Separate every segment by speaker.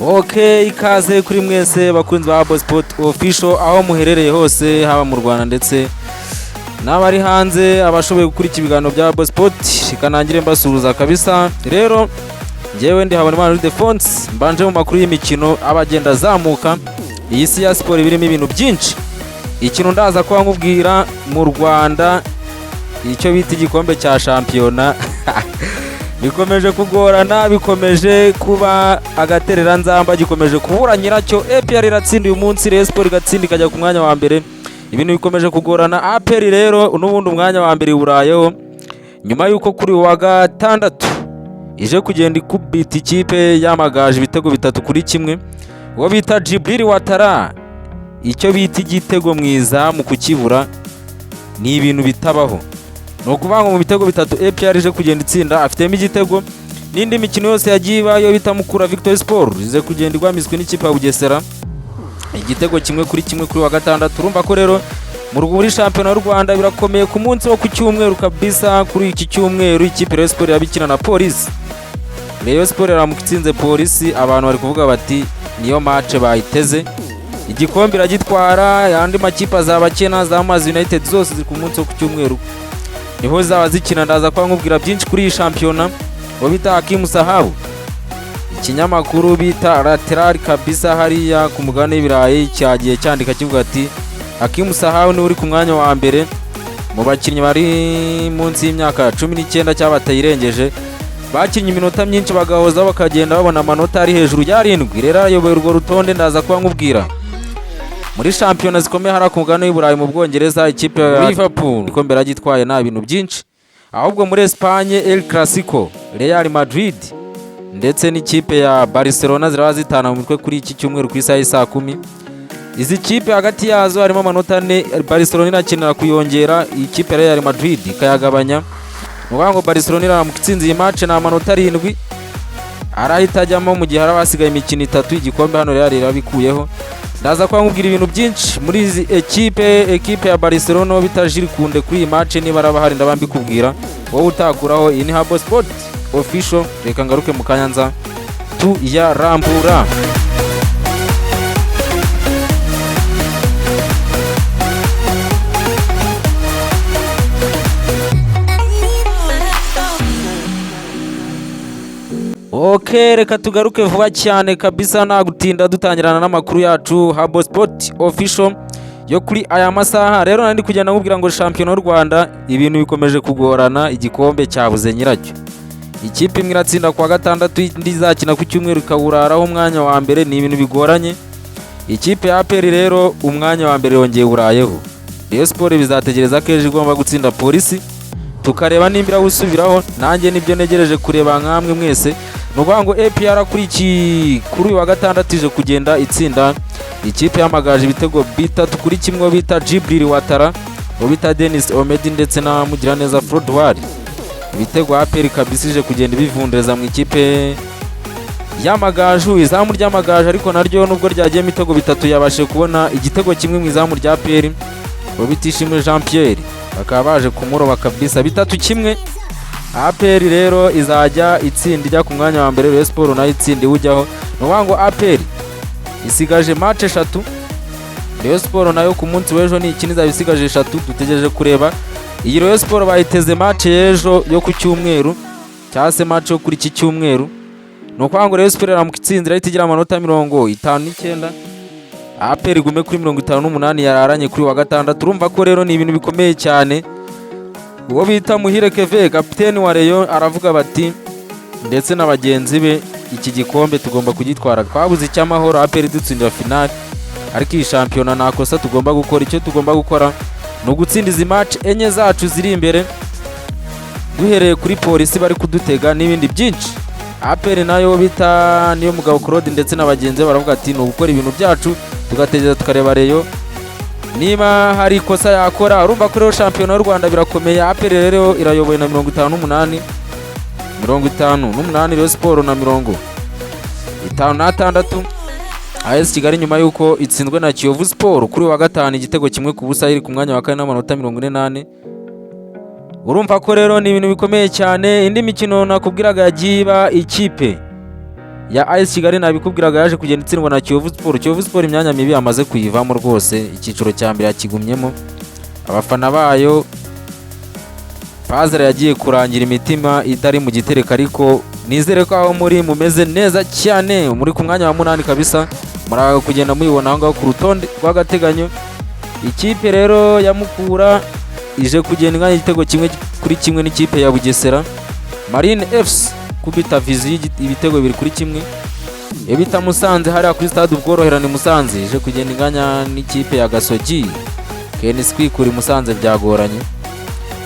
Speaker 1: Ok, ikaze kuri mwese bakunzi ba Abo Sport Official aho muherereye hose, haba mu Rwanda ndetse n'abari hanze, abashoboye gukurikira ibiganiro bya Abo Sport, reka nangire mbasuhuza kabisa. Rero njyewe ndi Habonimana Ildephonse, mbanje mu makuru y'imikino aba agenda azamuka. Iyi si ya siporo birimo ibintu byinshi. Ikintu ndaza kuba nkubwira mu Rwanda, icyo bita igikombe cya shampiyona bikomeje kugorana, bikomeje kuba agatereranzamba, gikomeje kubura nyiracyo. APR iratsinda uyu munsi, Rayon Sport igatsinda ikajya ku mwanya wa mbere. Ibintu bikomeje kugorana. APR rero n'ubundi umwanya wa mbere iwurayeho nyuma y'uko kuri uyu wa gatandatu ije kugenda ikubita ikipe yamagaje ibitego 3-1. Uwo bita Djibril Ouattara, icyo bita igitego mu izamu kukibura ni ibintu bitabaho. Ni ukuvuga ngo mu bitego 3 APR ije kugenda itsinda afitemo igitego. N'indi mikino yose yagiye iba, yo bita Mukura Victory Sport ize kugenda igwamizwe n'ikipe ya Bugesera igitego 1-1 kuri wa gatandatu. Urumva ko rero muri shampiyona y'u Rwanda birakomeye. Ku munsi wo ku cyumweru kabisa, kuri iki cyumweru ikipe Rayon Sport yabikina na Polisi. Rayon Sport yaramuka itsinze Polisi, abantu bari kuvuga bati niyo match bayiteze, igikombe iragitwara. Andi makipe azaba akina, za Mazi United zose ziri ku munsi wo ku cyumweru niho zaba zikina. Ndaza kuba nkubwira byinshi kuri iyi shampiyona. Uwo bita Hakimu Sahabu, ikinyamakuru bita Lateral kabisa hariya ku mugabane w'Ibirayi cyagiye cyandika kivuga ati Hakimu Sahabu niwe uri ku mwanya wa mbere mu bakinnyi bari munsi y'imyaka 19 cyangwa batayirengeje, bakinnye iminota myinshi bagahoza bakagenda babona amanota ari hejuru y'arindwi. Rero ayoboye urwo rutonde. Ndaza kuba nkubwira muri shampiyona zikomeye hariya ku mugabane w'Iburayi. Mu Bwongereza ikipe ya Liverpool igikombe yaragitwaye, nta bintu byinshi. Ahubwo muri Espagne El Clasico, Real Madrid ndetse n'ikipe ya Barcelona ziraba zitana mu mitwe kuri iki cyumweru ku isaha y'isaa 10. Izi kipe hagati yazo harimo amanota 4. Barcelona irakenera kuyongera, ikipe ya Real Madrid ikayagabanya. Ni ukuvuga ngo Barcelona iramuka itsinze iyi match ni amanota 7 arahita ajyamo, mu gihe haraba hasigaye imikino 3. Igikombe hano Real irabikuyeho. Ndaza kuba nkubwira ibintu byinshi muri izi ekipe, ekipe ya Barcelona bita Jules Koundé kuri iyi match niba araba hari, ndaba mbikubwira wowe utakuraho. Iyi ni Habo Sport Official, reka ngaruke mu kanya nza tuyarambura. Ok, reka tugaruke vuba cyane kabisa nta gutinda, dutangirana n'amakuru yacu Habo Sport Official yo kuri aya masaha. Rero nari kugenda nkubwira ngo shampiyona y'u Rwanda ibintu bikomeje kugorana, igikombe cyabuze nyiracyo. Ikipe imwe iratsinda kuwa gatandatu, indi izakina ku cyumweru ikawuraraho umwanya wa mbere. Ni ibintu bigoranye. Ikipe ya APR rero umwanya wa mbere yongeye urayeho. Rayon Sport bizategereza ko ejo igomba gutsinda Polisi, tukareba nimba irawusubiraho. Nanjye nibyo ntegereje kureba nkamwe mwese. Ni ukuvuga ngo APR kuri uyu wa gatandatu ije kugenda itsinda ikipe yamagaje ibitego 3-1, bita Djibril Ouattara, uwo bita Denis Omedi ndetse na Mugiraneza Frodouard. Ibitego APR kabisa ije kugenda ibivundereza mu ikipe y'Amagaju. Izamu ry'Amagaju ariko naryo nubwo ryagiyemo ibitego 3, yabashije kubona igitego kimwe mu izamu rya APR, uwo bita Ishimwe Jean Pierre bakaba baje kumuroba kabisa 3-1. APR rero izajya itsinda ijya ku mwanya wa mbere, Rayon Sport nayo itsinda iwujyaho. Ni ukuvuga ngo APR isigaje match 3, Rayon Sport nayo ku munsi w'ejo ni ikindi izaba isigaje 3. Dutegereje kureba iyi Rayon Sport bayiteze match y'ejo yo ku cyumweru cyangwa se match yo kuri iki cyumweru. Ni ukuvuga ngo Rayon Sport iramuka itsinze irahita igira amanota 59, APR igume kuri 58 yararanye kuri wa gatandatu. Urumva ko rero ni ibintu bikomeye cyane. Uwo bita Muhire Keve, kapiteni wa Rayon, aravuga bati ndetse na bagenzi be, iki gikombe tugomba kugitwara. Twabuze icy'amahoro APR dutsindira finale, ariko iyi shampiyona nta kosa tugomba gukora. Icyo tugomba gukora ni ugutsinda izi match 4 zacu ziri imbere, duhereye kuri Polisi bari kudutega n'ibindi byinshi. APR nayo bita niyo mugabo Claude ndetse na bagenzi be baravuga ati ni ugukora ibintu byacu, tugategereza tukareba Rayon niba hari ikosa yakora. Urumva ko rero shampiyona y'u Rwanda birakomeye. APR rero irayoboye na 58, 58, Rayon Sport na 56. AS Kigali nyuma y'uko itsinzwe na Kiyovu Sport kuri uyu wa gatanu igitego 1-0, iri ku mwanya wa kane n'amanota 44. Urumva ko rero ni ibintu bikomeye cyane. Indi mikino nakubwiraga yagiye iba, ikipe ya AS Kigali nabikubwiraga yaje kugenda itsindwa na Kiyovu Sport. Kiyovu Sport imyanya mibi yamaze kuyivamo rwose, icyiciro cya mbere yakigumyemo. Abafana bayo pazara yagiye kurangira imitima itari mu gitereko, ariko nizere ko aho muri mumeze neza cyane, muri ku mwanya wa munani kabisa, muri kugenda muyibona aho ngaho ku rutonde rw'agateganyo. Ikipe rero ya Mukura ije kugenda inganya igitego 1-1 n'ikipe ya Bugesera. Marine FC kubita Vision ibitego 2-1. Iyo bita Musanze hariya kuri stade Ubworoherane Musanze ije kugenda inganya n'ikipe ya Gasogi. KNC kwikura i Musanze byagoranye.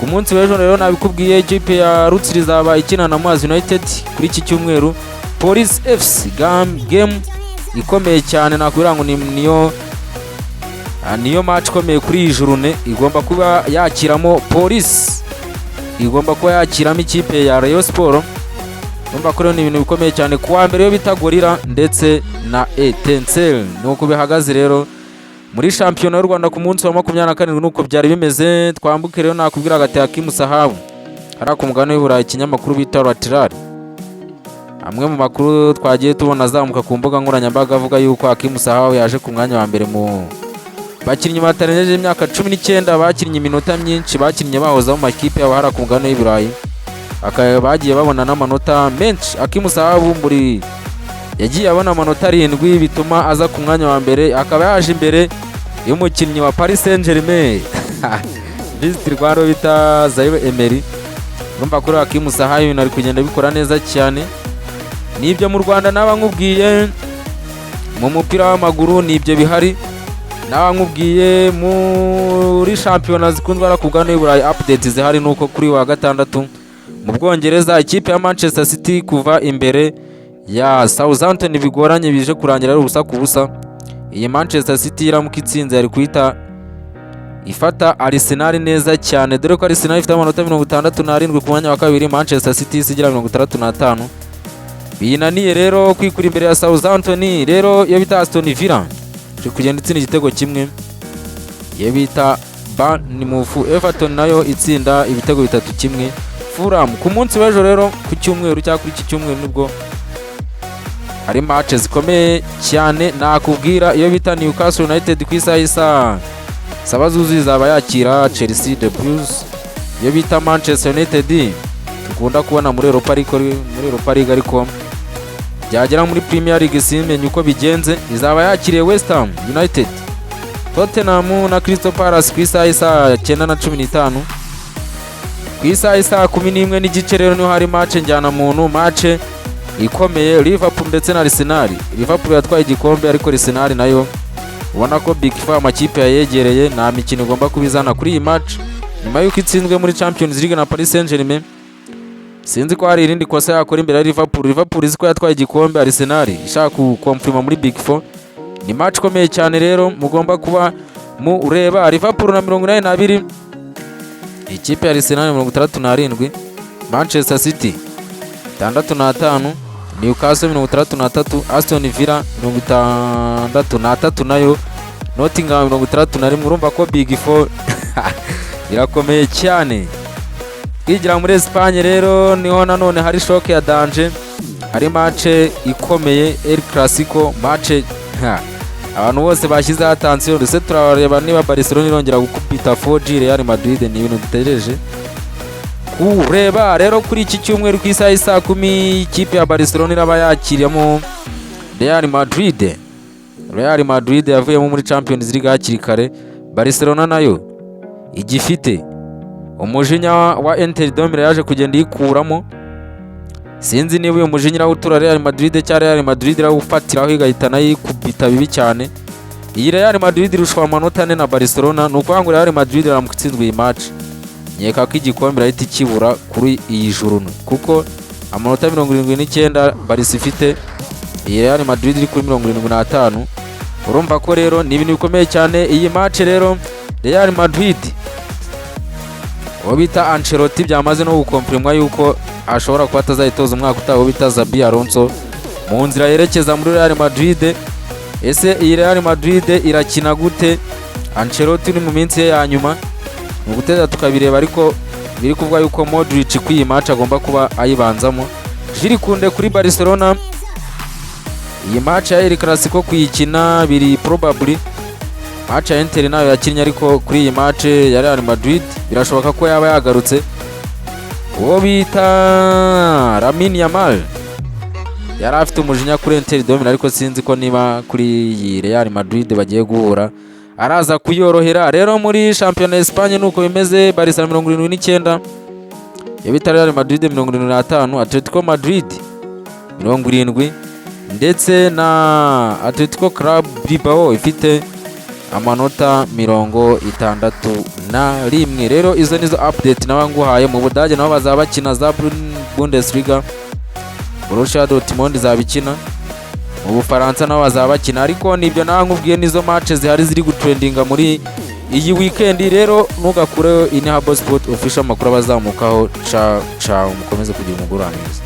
Speaker 1: Ku munsi w'ejo rero nabikubwiye, ikipe ya Rutsiro izaba ikina na Muhazi United kuri iki cyumweru. Police FC game ikomeye cyane, nakubwira ngo niyo match ikomeye kuri iyi journée, igomba kuba yakiramo Police, igomba kuba yakiramo ikipe ya Rayon Sport. Urumva ko rero ni ibintu bikomeye cyane. Ku wa mbere yo bita Gorilla ndetse na Etincelle, nuko bihagaze rero muri shampiyona y'u Rwanda ku munsi wa 27, nuko byari bimeze. Twambuke rero, nakubwira hagati ya Hakim Sahabu hariya ku mugabane w'i Burayi, ikinyamakuru bita Lateral, amwe mu makuru twagiye tubona azamuka ku mbuga nkoranyambaga avuga yuko Hakim Sahabu yaje ku mwanya wa mbere mu bakinnyi batarengeje imyaka 19 bakinnye iminota myinshi, bakinnye bahoza mu makipe yabo hariya ku mugabane w'i Burayi, bakaba bagiye babona n'amanota menshi. Hakim Sahabu muri yagiye abona amanota 7, bituma aza ku mwanya wa mbere, akaba yaje imbere y'umukinnyi wa Paris Saint-Germain Visit Rwanda bita Zaire Emery. Urumva kuri Hakim Sahabu ibintu ari kugenda bikora neza cyane. Nibyo mu Rwanda naba nkubwiye, mu mupira w'amaguru nibyo bihari naba nkubwiye. Muri shampiyona zikunzwe ku mugabane w'i Burayi, update zihari nuko kuri wa gatandatu mu Bwongereza ikipe ya Manchester City kuva imbere ya Southampton bigoranye, bije kurangira ari 0-0. Iyi Manchester City iramuka itsinze yari guhita ifata Arsenal neza cyane, dore ko Arsenal ifite amanota 67 ku mwanya wa kabiri, Manchester City isigira 65. Biyinaniye rero kwikura imbere ya Southampton. Rero iyo bita Aston Villa iri kugenda itsinda igitego kimwe, iyo bita Bournemouth. Everton nayo itsinda ibitego 3-1 Fulham. Ku munsi w'ejo rero ku cyumweru cyangwa kuri iki cyumweru nibwo hari match zikomeye cyane nakubwira. Iyo bita Newcastle United ku isaha y'isaa saba zuzuye izaba yakira Chelsea the Blues. Iyo bita Manchester United dukunda kubona muri Europa, ariko muri Europa League, ariko byagera muri Premier League simenye uko bigenze, izaba yakiriye West Ham United. Tottenham na Crystal Palace ku isaha y'isaa 9:15. Ku isaha y'isaa 11:30 rero niho hari match njyanamuntu, match ikomeye, Liverpool ndetse na Arsenal. Liverpool yatwaye igikombe, ariko Arsenal nayo ubona ko Big Four amakipe yayegereye, nta mikino igomba kuba izana kuri iyi match nyuma y'uko itsinzwe muri Champions League na Paris Saint-Germain. Sinzi ko hari irindi kosa yakora imbere ya Liverpool. Liverpool izi ko yatwaye igikombe, Arsenal ishaka kukomfirma muri Big Four. Ni match ikomeye cyane rero mugomba kuba mureba. Liverpool na 82, ikipe ya Arsenal 67, Manchester City 65, Newcastle 63, Aston Villa 63 nayo, Nottingham 61. Urumva ko Big Four irakomeye cyane. Twigira muri Espagne rero, niho nanone hari choc ya danger, hari match ikomeye, El Clasico, match ha, abantu bose bashyizeho attention, ndetse turareba niba Barcelona irongera gukubita 4G Real Madrid. Ni ibintu dutegereje kureba rero kuri iki cyumweru ku isaha y'isaa kumi, ikipe ya Barcelona iraba yakiriyemo Real Madrid. Real Madrid yavuyemo muri Champions League hakiri kare. Barcelona nayo igifite umujinya wa Inter de Milan yaje kugenda iyikuramo. Sinzi niba uyu mujinya irawutura Real Madrid cyangwa Real Madrid irawufatiraho igahita nayikubita bibi cyane. Iyi Real Madrid irushwa amanota 4 na Barcelona, ni ukuvuga ngo Real Madrid iramuka itsinzwe iyi match, nkeka ko igikombe irahita ikibura kuri iyi journée, kuko amanota 79 Barca ifite, iyi Real Madrid iri kuri 75. Urumva ko rero ni ibintu bikomeye cyane. Iyi match rero Real Madrid, uwo bita Ancelotti byamaze no gukomfirimwa yuko ashobora kuba atazayitoza umwaka utaha, uwo bita Xabi Alonso mu nzira yerekeza muri Real Madrid. Ese iyi Real Madrid irakina gute? Ancelotti uri mu minsi ye ya nyuma, ni uguteza tukabireba, ariko biri kuvuga yuko Modric kuri iyi match agomba kuba ayibanzamo. Jules Koundé kuri Barcelona, iyi match ya El Clasico kuyikina biri probably. Match ya Inter nayo yakinnye, ariko kuri iyi match ya Real Madrid birashoboka ko yaba yagarutse. Uwo bita Lamine Yamal yari afite umujinya kuri Inter de Milan, ariko sinzi ko niba kuri iyi Real Madrid bagiye guhura araza kuyorohera. Rero muri shampiyona Espagne nuko bimeze: Barca 79, iyo bita Real Madrid 75, Atletico Madrid 70, ndetse na Atletico Club Bilbao ifite amanota 61. Rero izo nizo update nawe nguhaye. Mu Budage nabo bazaba bakina za Bundesliga, Borussia Dortmund izaba ikina. Mu Bufaransa nabo bazaba bakina, ariko nibyo nawe nkubwiye, nizo match zihari ziri gutrendinga muri iyi weekend. Rero ntugakureho, ini Habo Sport Official, amakuru abazamukaho. Ciao ciao, mukomeze kugira umugoroba mwiza.